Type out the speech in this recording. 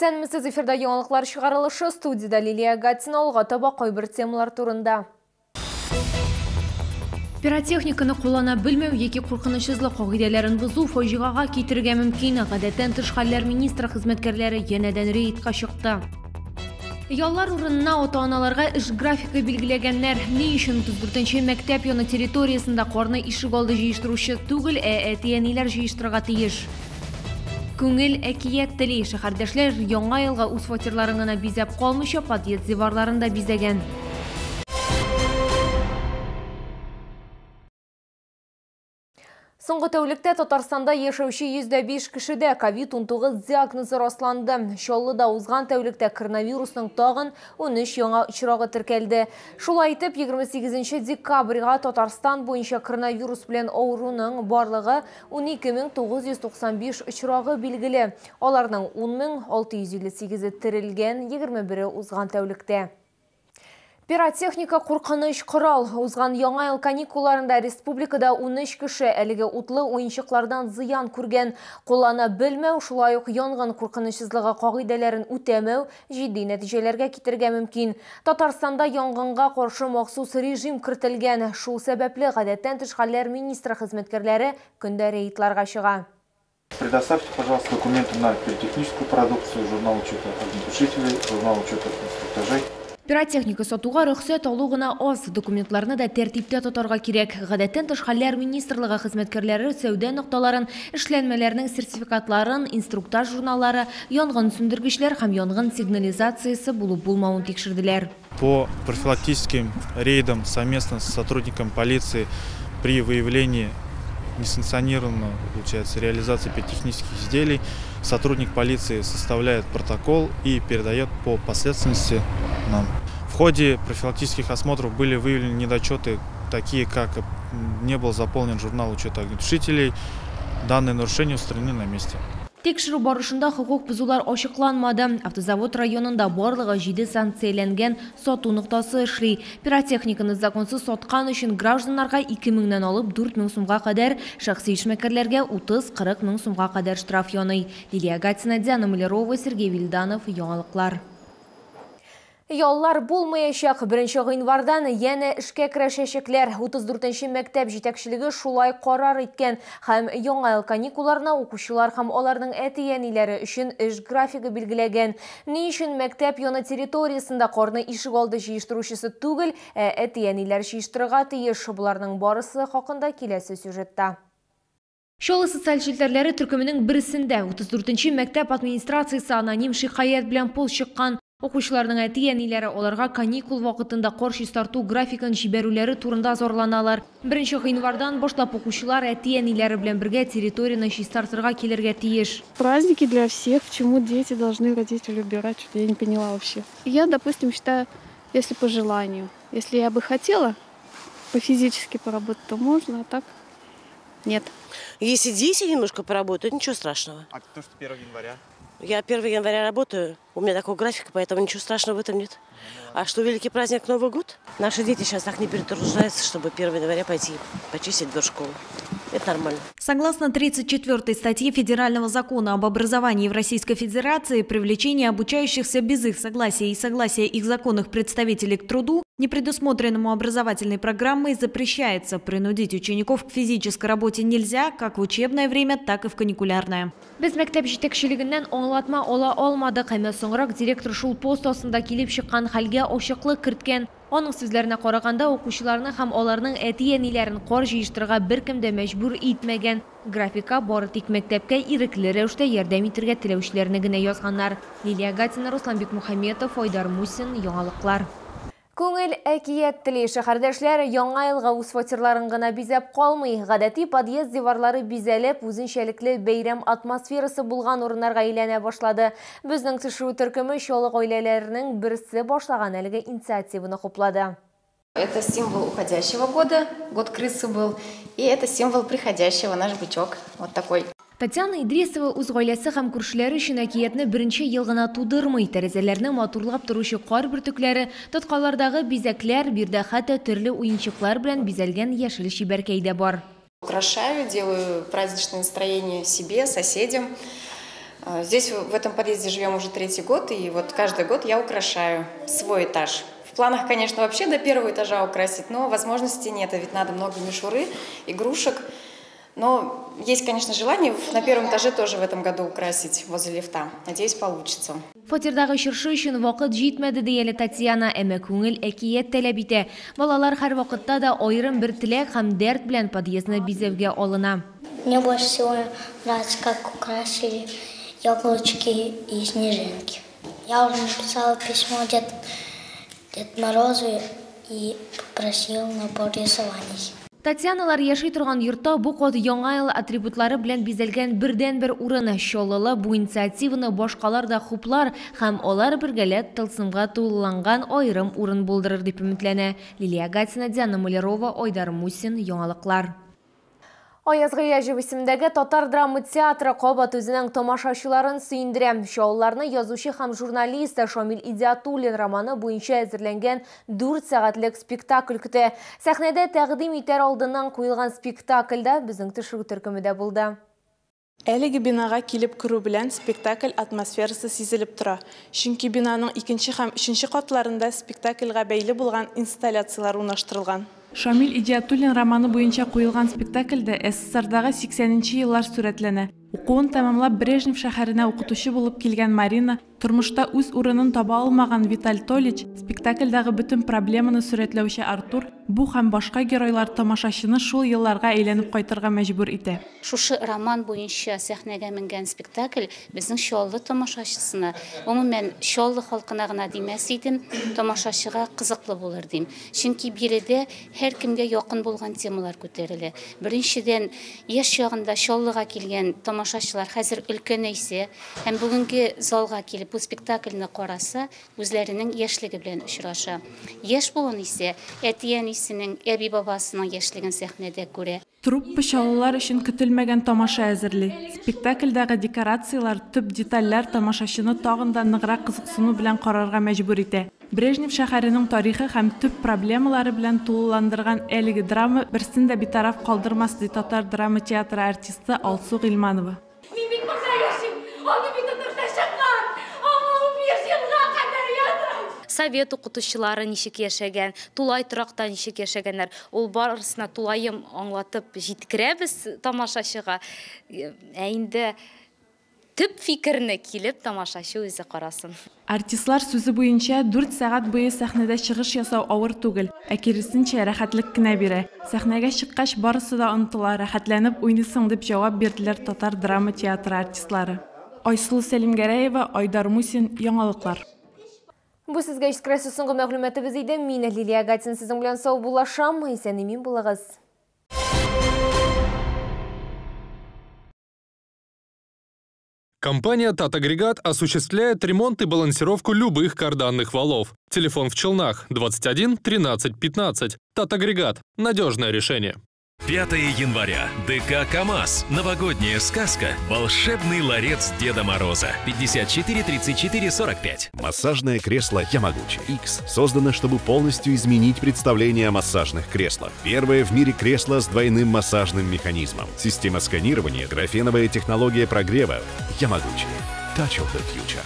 Исәнмесез, эфирда яңалыклар чыгарылышы, студияда Лилия Гатина. Алга таба кайбер темалар турында. Пиротехниканы куллана белмәү яки куркынычсызлык кагыйдәләрен бозу фаҗигага китерергә мөмкин. Гадәттән тыш хәлләр министры хезмәткәрләре янәдән рейдка чыкты. Яллар урынына ата-аналарга эш графигы билгеләгәннәр. Ни өчен 34нче мәктәп яны территориясендә карны ишегалды җыештыручы түгел, ә әти-әниләр җыештырырга тиеш? Күңел әкият тели. Шәһәрдәшләр яңа елга үз фатирларын гына бизәп калмыйча, подъезд диварларын да бизәгән. Соңгы тәүлектә Татарстанда яшәүче 105 кешедә COVID-19 диагнозы расланды. Чаллыда узган тәүлектә коронавирусның тагын 13 яңа очрагы теркәлде. Шулай итеп, 28 декабрьгә Татарстан буенча коронавирус белән авыруның барлыгы 12995 очрагы билгеле. Аларның 10658-е терелгән, 21-е узган тәүлектә. Пиротехника куркыныч корал. Узган яңа ел каникулларында республикада 13 кеше әлеге утлы уенчыклардан зыян күргән. Куллана белмәү, шулай ук янгын куркынычсызлыгы кагыйдәләрен үтәмәү җитди нәтиҗәләргә китерергә мөмкин. Татарстанда янгынга каршы махсус режим кертелгән. Шул сәбәпле гадәттән тыш хәлләр министры хезмәткәрләре көндә рейдларга чыга. Предоставьте, пожалуйста, документы на пиротехническую продукцию, журнал учета огнетушителей, журнал учета инструктажей. Пиротехника сатуга рөхсәт алу гына аз, документларны да тәртиптә тотарга кирәк. Гадәттән тыш хәлләр министрлыгы хезмәткәрләре сәүдә нокталарын, эшләнмәләрнең сертификатларын, инструктаж журналлары, янгын сүндергечләр һәм янгын сигнализациясе булып булмавын тикшерделәр. По профилактическим рейдам совместно с сотрудником полиции при выявлении несанкционированного, получается, реализации пиротехнических изделий сотрудник полиции составляет протокол и передает по последственности нам. В ходе профилактических осмотров были выявлены недочеты, такие как не был заполнен журнал учета огнетушителей. Данные нарушения устранены на месте. Тикшерү барышында хокук бозулар ачыкланмады. Автозавод районында барлыгы 7 санкцияләнгән сату ноктасы эшли. Пиротехниканы законсыз саткан өчен гражданнарга 2000-нән алып 4000 сумга кадәр, шәхси эшмәкәрләргә 30-40 мең сумга кадәр штраф яный. Лилия Гатина, Диана Малярова, Сергей Вильданов, Яңалыклар. Яллар булмаячак. 1 гыйнвардан янә эшкә керәшәчәкләр. 34нче мәктәп җитәкчелеге шулай карар иткән һәм яңа ел каникулларына укучылар һәм аларның әти-әниләре өчен эш графигы билгеләгән. Ни өчен мәктәп яны территориясендә карны ишегалды җыештыручысы түгел, ә әти-әниләр җыештырырга тиеш? Боларның барысы хакында киләсе сюжетта. Чаллы социаль челтәрләре төркеменең берсендә 34нче мәктәп администрациясе аноним шикаять белән пост чыккан. Укучыларның әти-әниләре аларга каникул вакытында кар чистарту графигын җибәрүләре турында зарланалар. 1 гыйнвардан башлап укучылар әти-әниләре белән бергә территорияне чистартырга килергә тиеш. Праздники для всех, почему дети должны родители убирать, что-то я не поняла вообще. Я, допустим, считаю, если по желанию, если я бы хотела по физически поработать, то можно, а так нет. Если дети немножко поработают, ничего страшного. А то, что 1 января? Я 1 января работаю, у меня такой график, поэтому ничего страшного в этом нет. А что великий праздник Новый год? Наши дети сейчас так не перетруждаются, чтобы 1 января пойти почистить двор школы. Это нормально. Согласно 34 статье Федерального закона об образовании в Российской Федерации, привлечение обучающихся без их согласия и согласия их законных представителей к труду, не предусмотренному образовательной программой, запрещается. Принудить учеников к физической работе нельзя, как в учебное время, так и в каникулярное. Без мәктәп җитәкчелегеннән аңлатма ала алмадык. Әмма соңрак директор шул пост астында килеп чыккан хәлгә ачыклык керткән. Аның сүзләренә караганда, укучыларны һәм аларның әти-әниләрен кар җыештырырга беркем дә мәҗбүр итмәгән. Графикка бары тик мәктәпкә ирекле рәвештә ярдәм итәргә теләүчеләрне генә язганнар. Лилия Гатина, Руслан Бикмухаметов, Айдар Мусин, Яңалыклар. Күңел әкият тели. Шәһәрдәшләр яңа елга үз фатирларын гына бизәп калмый. Гадәти подъезд диварлары бизәлеп, үзенчәлекле бәйрәм атмосферасы булган урыннарга әйләнә башлады. Безнең төшерү төркеме Чаллы гаиләләренең берсе башлаган әлеге инициативаны хуплады. Это символ уходящего года, год крысы был, и это символ приходящего, наш бычок, вот такой. Татьяна Идрисова үз гаиләсе һәм күршеләре өчен әкиятне беренче ел гына тудырмый. Тәрәзәләрне матурлап торучы кар бөртекләре, тоткалардагы бизәкләр, биредә хәтта төрле уенчыклар белән бизәлгән яшел чибәркәй дә бар. Украшаю, делаю праздничное настроение себе, соседям. Здесь, в этом подъезде, живем уже 3-й год, и вот каждый год я украшаю свой этаж. В планах, конечно, вообще до 1-го этажа украсить, но возможности нет, а ведь надо много мишуры, игрушек. Но есть, конечно, желание на 1-м этаже тоже в этом году украсить возле лифта. Надеюсь, получится. Фатирдагы чыршы өчен вакыт җитмәде, ди әле Татьяна, әмма күңел әкият таләп итә. Балалар һәр вакытта да аерым бер теләк һәм дәрт белән подъездны бизәүгә алына. Мне больше всего нравится, как украсили елочки и снежинки. Я уже написала письмо Дед Морозу и попросила набор рисований. Татьяналар яши торган йортта бу кат яңа ел атрибутлары белән бизәлгән бердәнбер урын. Чаллылы бу инициативаны башкалар да хуплар һәм алар бергәләп тылсымга тулыланган аерым урын булдырыр дип өметләнә. Лилия Гатина, Диана Малярова, Айдар Мусин, Яңалыклар. Аяз Гыйләҗев исемендәге Татар драма театры кабат үзенең тамашачыларын сөендерә. Чаллыларны язучы һәм журналист Шамил Идиатуллин романы буенча әзерләнгән 4 сәгатьлек спектакль көтә. Сәхнәдә тәкъдим итәр алдыннан куелган спектакльдә безнең төшерү төркеме дә булды. Әлеге бинага килеп керү белән спектакль атмосферасы сизелеп тора. Чөнки бинаның 2-нче һәм 3-нче катларында спектакльгә бәйле булган инсталляцияләр урнаштырылган. Шамил Идиатуллин романы буенча куелган спектакльдә СССРдагы 80-нче еллар сурәтләнә. Укуын тәмамлап Брежнев шәһәренә укытучы булып килгән Марина, тормышта үз урынын таба алмаган Виталь Толич, спектакльдәге бөтен проблеманы сурәтләүче Артур, бу һәм башка геройлар тамашачыны шул елларга әйләнеп кайтырга мәҗбүр итә. Шушы роман буенча сәхнәгә менгән спектакль безнең Чаллы тамашачысына, гомумән Чаллы халкына гына димәс идем, тамашачыга кызыклы булыр дим. Чөнки биредә һәркемгә якын булган темалар күтәрелә. Беренчедән, яшь чагында Чаллыга килгән тамашачылар хәзер өлкәнәйсә һәм бүгенге залга килеп бу спектакльне караса, үзләренең яшьлеге белән очраша. Яшь буын исә әти-әнисенең, әби-бабасының яшьлеген сәхнәдә күрә. Труппа чаллылар өчен көтелмәгән тамаша әзерли. Спектакльдәге декорацияләр, төп детальләр тамашачыны тагын да ныграк кызыксыну белән карарга мәҗбүр итә. Брежнев шәһәренең тарихы һәм төп проблемалары белән тулыландырган әлеге драма берсен дә битараф калдырмас, ди Татар драма театры артисты Алсу Гыйльманова. Мин бит монда яшим, аны бит онытачаклар, аңа 15 елга кадәр ятам. Совет укытучылары ничек яшәгән, тулай торакта ничек яшәгәннәр, ул барысына тулаем аңлатып җиткерәбез тамашачыга. Ә инде төп фикерне килеп тамашачы үзе карасын. Артистлар сүзе буенча 4 сәгать буе сәхнәдә чыгыш ясау авыр түгел, ә киресенчә рәхәтлек кенә бирә. Сәхнәгә чыккач барысы да онытыла, рәхәтләнеп уйныйсың дип җавап бирделәр Татар драма театры артистлары. Айсылу Сәлимгәрәева, Айдар Мусин, Яңалыклар. Бу сезгә җиткерәсе соңгы мәгълүматыбыз иде. Мин Лилия Гатин сезнең белән саубуллашам. Исән-имин булыгыз. Компания «Татагрегат» осуществляет ремонт и балансировку любых карданных валов. Телефон в Челнах 21 13 15. «Татагрегат» – надежное решение. 5 января. ДК «КамАЗ». Новогодняя сказка. Волшебный ларец Деда Мороза. 54 34 45. Массажное кресло «Ямагучи X» создано, чтобы полностью изменить представление о массажных креслах. Первое в мире кресло с двойным массажным механизмом. Система сканирования, графеновая технология прогрева. «Ямагучи». Touch of the future.